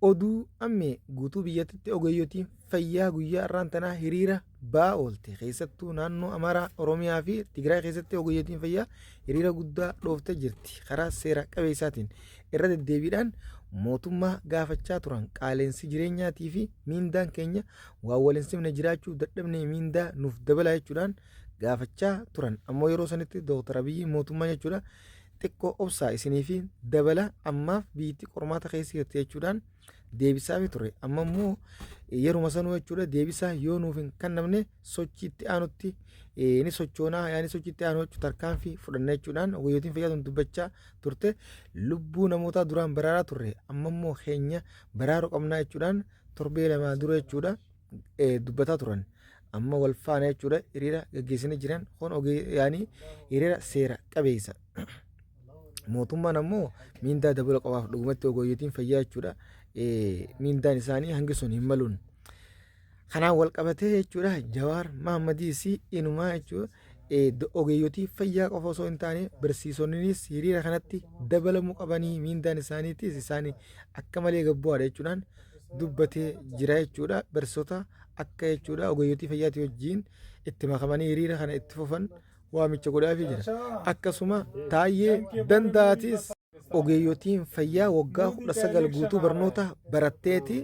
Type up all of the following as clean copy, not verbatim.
Oduu ammee guutuu biyyattitti ogeeyyotiin fayyaa guyyaa har'aan tanaa hiriira ba'aa oolte. Keessattuu naannoo Amaaraa, Oromiyaa fi Tigraay keessatti ogeeyyotiin fayyaa hiriira guddaa dhooftee jirti. Karaa seera qabeessaatiin irra deddeebiidhaan mootummaa gaafachaa turan qaaleensi jireenyaatii fi miindaan keenya waan wal hin simne jiraachuu dadhabnee miindaa nuuf dabalaa jechuudhaan gaafachaa turan. Ammoo yeroo sanitti Dooktar Abiyyi mootummaa jechuudha xiqqoo obsaa isiniifi dabala ammaaf biyyittii qormaata keessa jirti jechuudhaan deebisaafi ture. Amma immoo yeruma sanuu jechuudha deebisaa yoo nuuf hin kennamne sochii itti aanutti ni sochoonaa yaani sochii itti aanu jechuun tarkaanfii fudhanna jechuudhaan ogeeyyotiin fayyaa tun dubbachaa turte. Lubbuu namootaa duraan baraaraa turre amma immoo keenya baraaruu qabnaa jechuudhaan torbee lamaa dura jechuudha dubbataa turan. Amma wal faana jechuudha hiriira gaggeessanii jiran kun yaani hiriira seera qabeessa. Mootummaan ammoo miindaa dabaluu qabaaf dhugumatti ogeeyyitiin fayyaa jechuudha miindaan isaanii hangi sun hin maluun. Kanaan wal qabatee jechuudha Jawaar Mahaammadiis inumaa jechuudha ogeeyyotii fayyaa qofa osoo hin taane barsiisonninis hiriira kanatti dabalamuu qabanii miindaan isaaniitis isaanii akka malee gabbu'aadha jechuudhaan dubbatee jira jechuudha. Barsiisota akka jechuudha ogeeyyotii fayyaatii wajjin itti makamanii hiriira kana itti fufan waamicha godhaafii jira. Akkasuma Taayyee Danda'aatis ogeeyyotiin fayyaa waggaa 19 guutuu barnoota baratteeti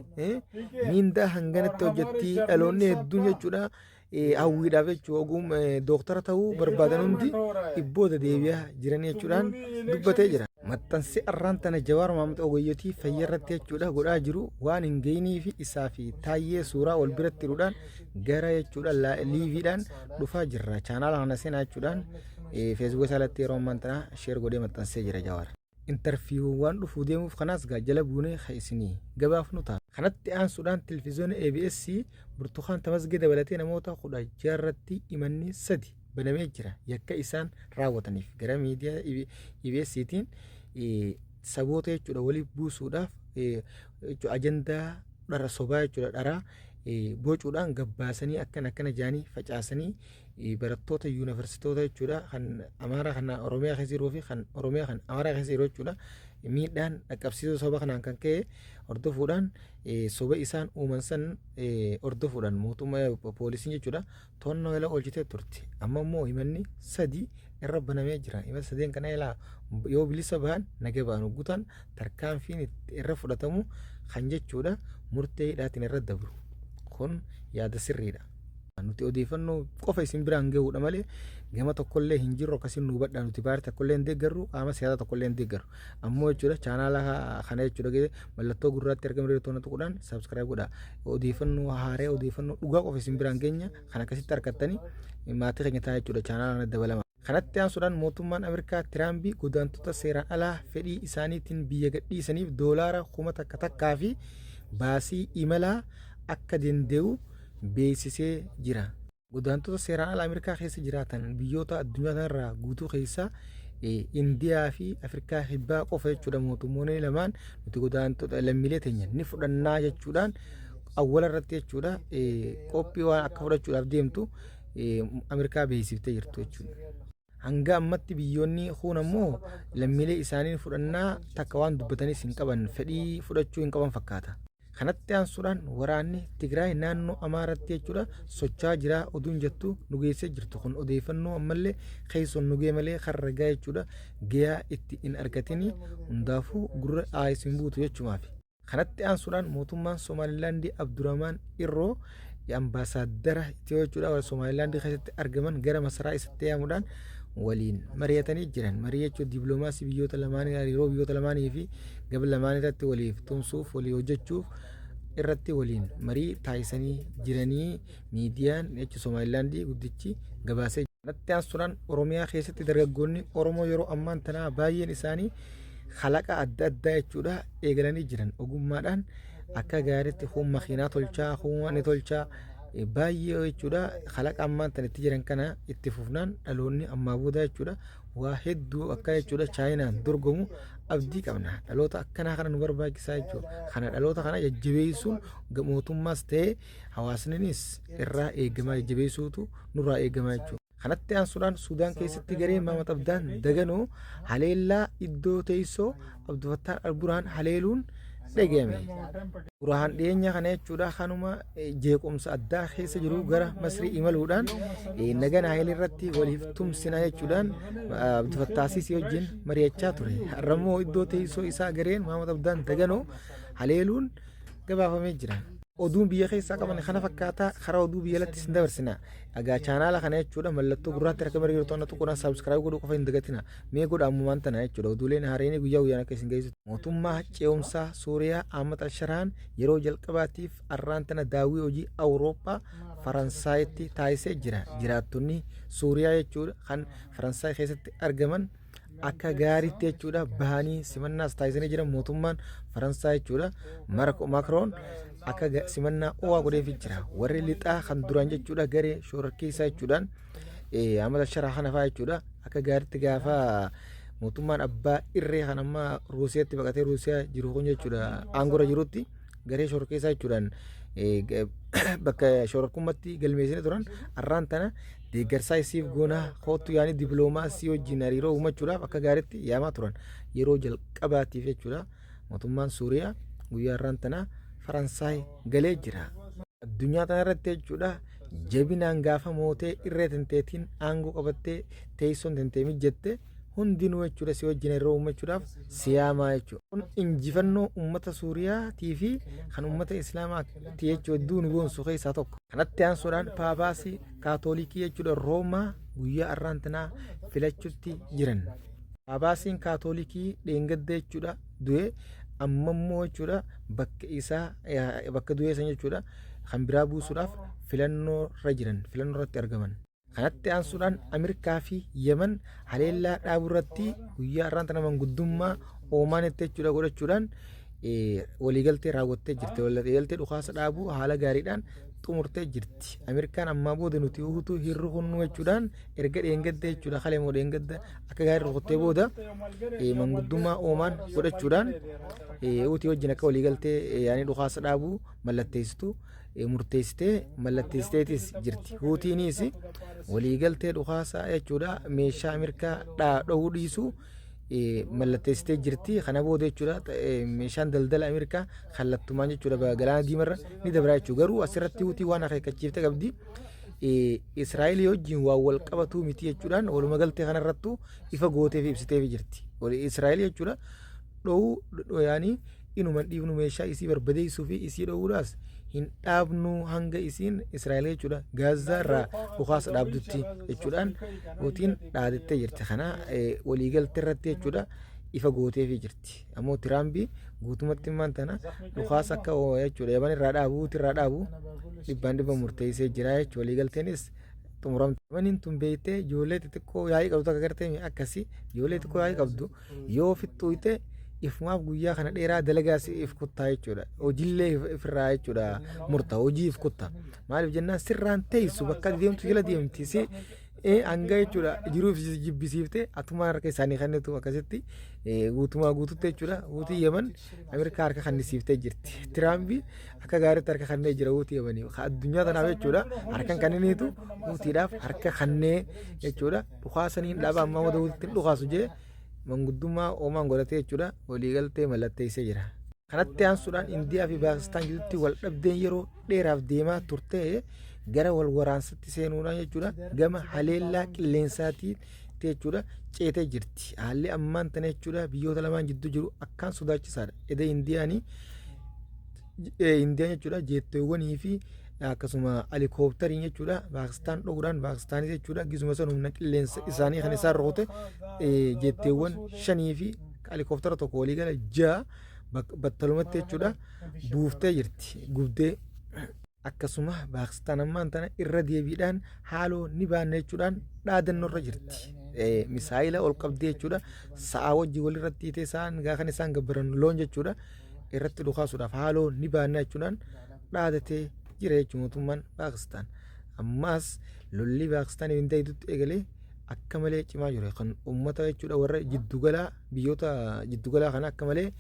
miindaa hanganatti hojjettii dhaloonni hedduun jechuudha hawwiidhaaf jechuudha ogum dooktara ta'uu barbaadan hundi dhibbooda deebi'aa jiran jechuudhaan dubbatee jira. Maxxansi arraan tana Jawaar Mohaammed ogeeyyotii fayyaa irratti jechuudha godhaa jiru waan hin geenii fi isaa fi Taayyee suuraa wal biratti hidhuudhaan gara jechuudha liiviidhaan dhufaa jirra. Chaanaala kana seenaa jechuudhaan feesbuuka isaa irratti yeroo ammaan tana sheer godhee maxxansee jira Jawaar. Intarfiiwwan dhufuu deemuuf kanaas gaa jala buunee ka isinii gabaafnu ta'a. Kanatti aansuudhaan televizyoona ABS Burtukaan Tamasgee dabalatee namoota 16 irratti himanni sadi banamee jira. Yakka isaan raawwataniif gara miidiyaa EBStiin saboota jechuudha waliif buusuudhaaf ajandaa dhara sobaa jechuudha dharaa bocuudhaan gabbaasanii akkana akkana jaanii facaasanii barattoota yuunivarsiitoota jechuudha kan Amaaraa kan Oromiyaa keessa jiruu fi kan Oromiyaa kan Amaaraa keessa jiru jechuudha miidhaan dhaqqabsiisuu soba kanaan kan ka'e hordofuudhaan soba isaan uuman san hordofuudhaan mootummaa poolisiin jechuudha to'annoo jala oolchitee turte. Amma immoo himanni sadi irra banamee jira. Himata sadeen kana ilaa yoo bilisa bahan naga ba'an hoggutaan tarkaanfiin irra fudhatamu kan jechuudha murtee hidhaatiin irra dabru. Kun yaada sirriidha. Nuti odeeffannoo qofa isin biraan gahuudha malee gama tokkollee hin jirru akkasiin nu hubadhaa nuti paartii tokkollee hin deeggarru qaama siyaasaa tokkollee hin deeggarru. Ammoo jechuudha chaanaala kana jechuudha mallattoo gurraatti argamu irratti toona tuquudhaan saabskiraayib godhaa. Odeeffannoo haaree odeeffannoo dhugaa qofa isin biraan geenya kan akkasitti argattanii maatii keenya ta'a jechuudha chaanaala kana dabalama. Kanatti aansuudhaan mootummaan Ameerikaa Tiraampi godaantota seeraan alaa fedhii isaaniitiin biyya gadhiisaniif doolaara 1000 takkaa fi baasii imalaa akka danda'u beeksisee jira. Godaantota seeraan ala Ameerikaa keessa jiraatan biyyoota addunyaa kanarraa guutuu keessaa Indiyaa fi Afrikaa Kibbaa qofa jechuudha mootummoonni lamaan nuti godaantota lammiilee teenya ni fudhannaa jechuudhaan awwala irratti jechuudha qophii waan akka fudhachuudhaaf deemtu Ameerikaa beeksiftee jirtu jechuudha. Hanga ammatti biyyoonni kuun ammoo lammiilee isaanii fudhannaa takka waan dubbatanis hin qaban fedhii fudhachuu hin qaban fakkaata. Kanatti aansuudhaan waraanni Tigraay naannoo Amaaratti jechuudha socho'aa jira oduun jettu nu geessee jirtu kun odeeffannoo ammallee keessoon nu ga'e malee kan ragaa jechuudha gayaa itti hin argatini hundaafuu gurra isin buutu jechumaafi. Kanatti aansuudhaan mootummaan Somaalilaandii Abdurrahmaan Irroo ambaasaaddara Itiyoo jechuudha warra Somaalilaandii keessatti argaman gara masaraa isatti yaamuudhaan waliin mari'atanii jiran. Marii jechuun dippiloomaasii biyyoota lamaanii hariiroo biyyoota lamaanii fi gama lamaanii irratti waliif tumsuuf walii hojjechuuf irratti waliin marii taasisanii jiranii miidiyaan jechuun Somaalilaandii guddichi gabaasee jira. Kanatti aansuudhaan Oromiyaa keessatti dargaggoonni Oromoo yeroo ammaan tanaa baay'een isaanii kalaqa adda addaa jechuudha eegalanii jiran ogummaadhaan akka gaariitti kuun makiinaa tolchaa kuun ni tolchaa baay'ee jechuudha kalaqa ammaan tan itti jiran kana itti fufnaan dhaloonni ammaa booda jechuudha waa hedduu akka jechuudha chaayinaan dorgomu abdii qabna dhaloota akkanaa kana nu barbaachisaa jechuudha kana dhaloota kana jajjabeessuun mootummaas ta'ee hawaasninis irraa eegamaa jajjabeessuutu nurraa eegamaa jechuudha. Kanatti aansuudhaan Suudaan keessatti gareen Maamad Abdaan Daganoo haleellaa iddoo teessoo Abdufattaan Alburhaan haleeluun dhagahame. Burhaan dhiyeenya kana jechuudha kanuma jeequmsa addaa keessa jiru gara Masrii imaluudhaan naga Naayil irratti waliif tumsina jechuudhaan Abdul Fattah Siisii wajjin mari'achaa ture. Har'ammoo iddoo teessoo isaa gareen Muhammad Abdaan Daganoo haleeluun gabaafamee jira. Oduun biyya keessaa qaban kana fakkaataa karaa oduu biyya alatti isin dabarsina. Egaa chaanaala kana jechuudha mallattoo gurraatti harka mirga jirtu ana tuquudhaan saabskiraayib godhuu qofa hin dagatina. Mee godha ammumaan tana jechuudha oduuleen haareenii guyyaa guyyaan akka isin geessitu. Mootummaa ce'umsaa Suuriyaa Ahmad Alsharaan yeroo jalqabaatiif arraan tana daawwii hojii Awurooppaa Faransaayitti taasisee jira. Jiraattonni Suuriyaa jechuudha kan Faransaay keessatti argaman akka gaariitti jechuudha bahanii simannaas taasisanii jiran mootummaan Faransaay jechuudha Makroon akka simannaa o'aa godheefii jira. Warri lixaa kan duraan jechuudha garee shororkeessaa jechuudhaan Ahmad Alsharaa kana fa'aa jechuudha akka gaariitti gaafa mootummaan abbaa irree kan amma Ruusiyaatti baqatee Ruusiyaa jiru kun jechuudha aangorra jirutti garee shororkeessaa jechuudhaan bakka shororkummaatti galmeessanii turan arraan tana deeggarsaa isiif goonaa koottu yaani diploomaasii wajjin hariiroo uumachuudhaaf akka gaariitti yaamaa turan yeroo jalqabaatiif jechuudha mootummaan Suuriyaa guyyaa arraan tana Faransaay galee jira. Addunyaa tana irratti jechuudha jabinaan gaafa mootee irree tanteetiin aangoo qabattee teessoon tantee mijjatte hundinuu jechuudha si wajjin hariiroo uummachuudhaaf si yaamaa jechuudha. Kun injifannoo uummata Suuriyaatii fi kan uummata Islaamaati jechuu hedduu nu boonsu keessaa tokko. Kanatti aansuudhaan Paapaasii Kaatoolikii jechuudha Roomaa guyyaa arraan tanaa filachutti jiran. Paapaasiin Kaatoolikii dheengadda jechuudha du'e ammammoo jechuudha bakka isaa bakka du'ee san jechuudha kan biraa buusuudhaaf filannoo irra jiran filannoo irratti argaman. Kanatti aansuudhaan Ameerikaa fi Yemen haleellaa dhaabuu irratti guyyaa har'aan tana manguddummaa Oomaanitti jechuudha godhachuudhaan waliigaltee raawwattee jirti. Waliigaltee dhukaasa dhaabuu haala gaariidhaan xumurtee jirti. Ameerikaan ammaa booda nuti hutu hin rukunnu jechuudhaan erga dheengadda jechuudha kalee moo dheengadda akka gaarii rukuttee booda manguddummaa Oomaan godhachuudhaan hutii wajjin akka waliigaltee yaanii dhukaasa dhaabuu mallatteessitu murteessitee mallatteessiteetis jirti. Huutiinis waliigaltee dhukaasaa jechuudha meeshaa Ameerikaa dhahuu dhiisuu mallatteessitee jirti. Kana booda jechuudha meeshaan daldala Ameerikaa kallattumaan jechuudha galaana diimarra ni dabra jechuudha. Garuu asirratti Huutii waan akeekkachiifte qabdi. Israa'el wajjin waan wal qabatuu miti jechuudhaan waluma galtee kanarrattuu ifa gootee fi ibsitee jirti. Israa'el jechuudha dhowuu yaanii inuma hin dhiifnu meeshaa isii barbadeessuu fi isii dhowuudhaas hin dhaabnu hanga isiin Israa'el jechuudha Gaazaa irraa dhukaasa dhaabdutti jechuudhaan Huutiin dhaadattee jirti. Kana waliigaltee irratti jechuudha ifa gooteefii jirti. Ammoo Tiraampi guutumatti immaan tana dhukaasa akka jechuudha Yaman irraa dhaabu Huutii irraa dhaabu dhibbaan dhibba murteessee jira jechuudha waliigalteenis xumuramte. Yamaniin tun beektee ijoollee xixiqqoo yaa'ii qabdu akka gartee akkasii ijoollee xixiqqoo yaa'ii qabdu Yoo ofitti xuuyxe ifumaaf guyyaa kana dheeraa dalagaa si if kuttaa jechuudha. Hojiillee ifirraa jechuudha murta hojii if kutta. Maaliif jennaan sirraan teessu bakka ati deemtu jala deemti si hanga jechuudha jiruu if jibbisiifte atumaan harka isaanii kennitu akkasitti guutumaa guututti jechuudha. Huutii Yemen Ameerikaa harka kennisiiftee jirti. Tiraampi akka gaariitti harka kennee jira Huutii Yemeniif. Addunyaa tanaaf jechuudha harkan kenniniitu Huutiidhaaf harka kennee jechuudha. Dhukaasaniin dhaaba ammaa wada walitti hin dhukaasu jee manguddummaa Oomaan godhatee jechuudha waliigaltee mallatteessee jira. Kanatti aansuudhaan Indiyaa fi Paakistaan gidduutti wal dhabdeen yeroo dheeraaf deemaa turte gara wal waraansatti seenuudhaan jechuudha gama haleellaa qilleensaatiin jechuudha ceetee jirti. Haalli ammaan tana jechuudha biyyoota lamaan jidduu jiru akkaan sodaachisaadha. Eda Indiyaanii Indiyaan jechuudha jeettoowwanii fi akkasuma alikooptariin jechuudha Paakistaan dho'uudhaan Paakistaanis jechuudha gisuma san humna qilleensa isaanii kan isaan rukute jeetteewwan shanii fi alikooptara tokko waliigala ja'a battalumatti jechuudha buuftee jirti gubdee. Akkasuma Paakistaan ammaan tana irra deebiidhaan haaloo ni baanna jechuudhaan dhaadannoo irra jirti. Misaayila ol qabdee jechuudha sa'aa wajjin walirratti hiitee isaan kan isaan gabbaran loon jechuudha. Irratti dhukaasuudhaaf haaloo ni baanna jechuudhaan dhaadatee jira jechuun mootummaan Paakistaan. Ammaas lolli Paakistaan fi Indiyaa gidduutti eegalee akka malee cimaa jira. Kan uummata jechuudha warra jiddugalaa biyyoota jiddugalaa kana akka malee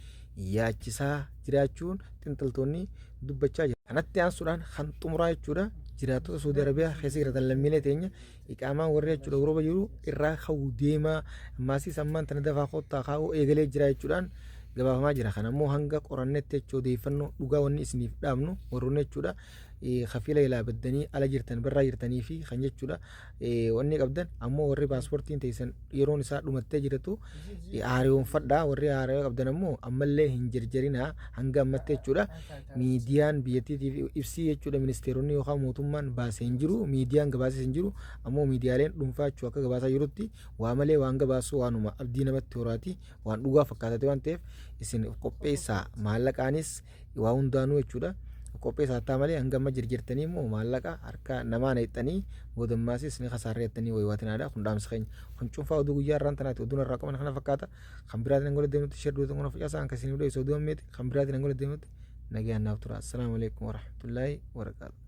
yaachisaa jiraachuun xinxaltoonni dubbachaa jiru. Kanatti aansuudhaan kan xumuraa jechuudha jiraattota Saudi Arabiyaa keessa jiraatan lammiilee teenya iqaamaan warri jechuudha Awuroopa jiru irraa ka'uu deemaa ammaasiis ammaan tana dafaa kottaa kaa'uu eegalee jira jechuudhaan gabaafamaa jira. Kana immoo hanga qorannetti jechuu odeeffannoo dhugaa wanni isiniif dhaabnu warroonni jechuudha kafiila ilaa baddanii ala jirtan barraa jirtanii fi kan jechuudha wanni qabdan ammoo warri paaspoortiin teessan yeroon isaa dhumattee jiratu haareewwanfadhaa. Warri haareewwa qabdan ammoo ammallee hin jarjarinaa hanga ammatti jechuudha. Miidiyaan biyyattiitiif ibsii jechuudha ministeeronni yookaan mootummaan baasee hin jiru, miidiyaan gabaasees hin jiru. Ammoo miidiyaaleen dhuunfaa jechuu akka gabaasaa jirutti waa malee waan gabaasu waanuma abdii namatti horaati, waan dhugaa fakkaatate waan ta'eef isin qopheessaa, maallaqaanis waa hundaanuu jechuudha. Qopheessaa taa malee hanga amma jirjirtanii immoo maallaqa harka namaa naqxanii boodammaasiis ni kasaarreettanii wayiwaatinaadha. Kun dhaamsa keenya. Kun cuunfaa oduu guyyaa irraan tanaati. Oduun irraa qaban kana fakkaata. Kan biraatiin hanga deemnutti share duutan kun facaasaa kan isin hidhuu oduu ammeeti. Kan biraatiin hanga deemnutti nagayaan naaf tura. Assalaamu alaikum warahmatullaahi wabarakaatuh.